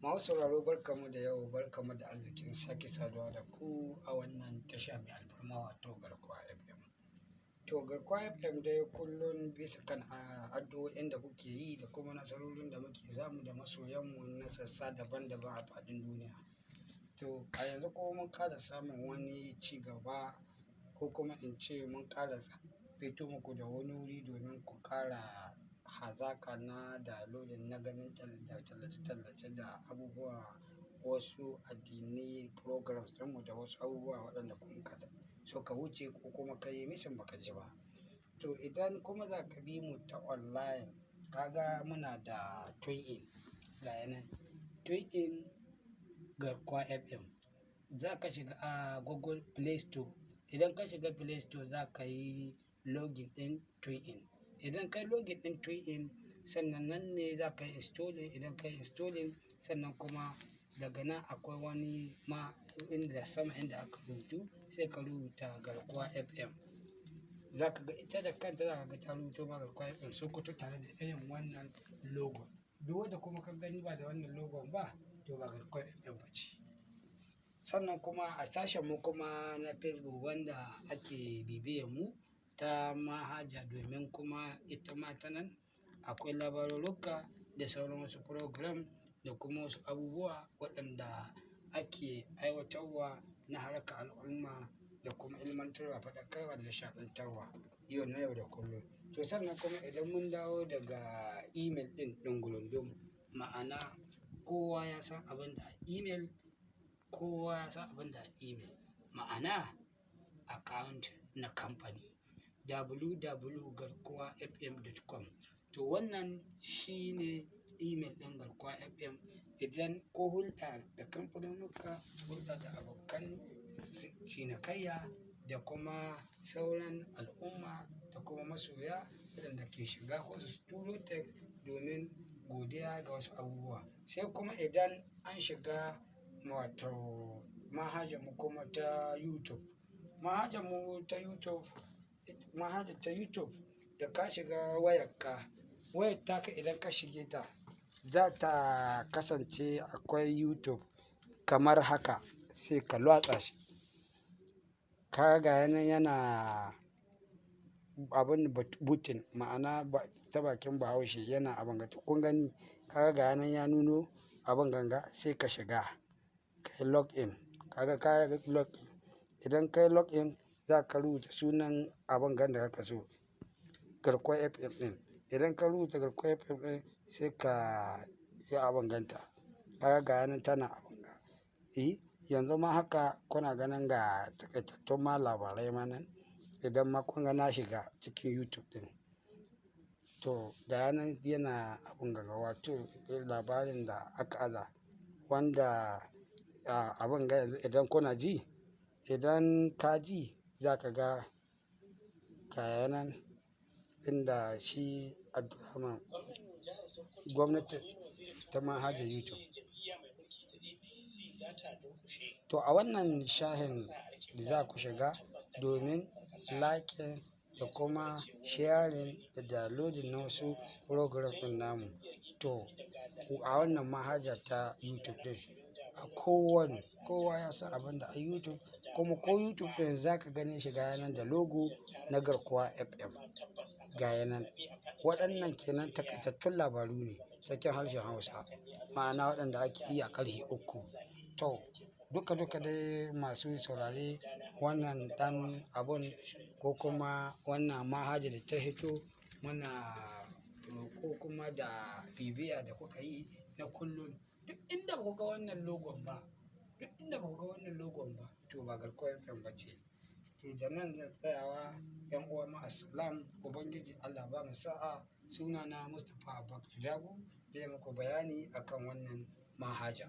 Masu sauraro, barkamu da yau, barkamu da arzikin sake saduwa da ku a wannan tasha mai alfarma, wato Garkuwa FM. To, Garkuwa FM dai kullum bisa kan addu'o'in da kuke yi da kuma nasarorin da muke samu da masoyanmu na sassa daban-daban a faɗin duniya. To, a yanzu kuma mun ƙara samun wani ci gaba, ko kuma in ce mun ƙara fito muku da wani wuri domin ku ƙara hazaƙa na downloading, na ganin tallace-tallace da abubuwa, wasu addinai, programs ɗinmu da wasu abubuwa waɗanda kun kada suka wuce ko kuma ka yi missing baka ji ba. To, idan kuma za ka bi mu ta online, kaga muna da TuneIn, ga yanan TuneIn Garkuwa FM. Za ka shiga a Google Play Store. Idan ka shiga Play Store, za ka yi login ɗin TuneIn. Idan ka yi login ɗin TuneIn, sannan nan ne za ka yi installing. Idan ka yi installing, sannan kuma daga nan akwai wani ma inda sama inda aka rubutu, sai ka rubuta Garkuwa FM. Za ka ga ita da kanta, za ka ga ta rubuto ma Garkuwa FM Sokoto tare da irin wannan logo. Duk wanda kuma ka gani ba da wannan logon ba, to ba Garkuwa FM ba ce. Sannan kuma a sashen mu kuma na Facebook, wanda ake bibiyan mu ta manhaja, domin kuma ita ma ta nan akwai labarurruka da sauran wasu program da kuma wasu abubuwa waɗanda ake aiwatarwa na harkar al'umma da kuma ilmantarwa, faɗakarwa da nishaɗantarwa yau na yau da kullum. To, sannan kuma idan mun dawo daga email ɗin ɗungulundum, ma'ana kowa ya san abin da email, kowa ya san abin da email, ma'ana account na kamfani, www.garkuwafm.com. To, wannan shine email ɗin Garkuwa FM. Idan ko hulɗa da kamfanonuka, hulɗa da abokan cinikayya da kuma sauran al'umma da kuma masoya waɗanda ke shiga ko su turo text domin godiya ga wasu abubuwa. Sai kuma idan an shiga, wato manhajar mu kuma ta YouTube. Manhajar mu ta YouTube, manhajar ta YouTube, da ka shiga wayarka, wayar taka, idan ka shige ta, za ta kasance akwai YouTube kamar haka, sai ka latsa shi. Ka ga yanan yana abun booting, ma'ana ta bakin Bahaushe yana abin ga. Kun gani, ka ga yanan ya nuno abin ganga, sai ka shiga, ka yi log in. Kaga ka yi log in. Idan ka yi log in, za ka rubuta sunan abin gan da kaka so, Garkuwa FM ɗin. Idan ka rubuta Garkuwa FM ɗin, sai ka yi abin ganta. Kaga ga yanan tana abin ga. Eh, yanzu ma haka kuna ganin ga taƙaitattun ma labarai ma nan. Idan ma kun ga na shiga cikin YouTube ɗin, to ga yanan yana abin ganga, wato labarin da aka aza wanda abin ga yanzu idan kuna ji, idan ka ji, za ka ga ga yanan inda shi Abdulrahman gwamnati ta manhajar YouTube. To, a wannan shahin za ku shiga domin liking da kuma sharing da downloading na wasu program ɗin namu. To, a wannan manhaja ta YouTube ɗin, a kowane kowa ya san abin da a YouTube kuma, ko YouTube ɗin za ka gani shi ga yanan da logo na Garkuwa FM. Ga yanan. Waɗannan kenan takaitattun labaru ne cikin harshen Hausa, ma'ana waɗanda ake yi a ƙarfe 3. To, duka duka dai masu saurare, wannan ɗan abun ko kuma wannan manhaja da ta hito, muna roƙo kuma da bibiya da kuka yi na kullum. Duk inda ba ku ga wannan logon ba, duk inda ba ku ga wannan logon ba, to ba Garkuwa FM ba ce. To, da nan zan tsayawa, 'yan uwa, ma'assalam. Ubangiji Allah ba mu sa'a. Sunana Mustapha Abubakar Jago da ya muku bayani akan wannan manhaja.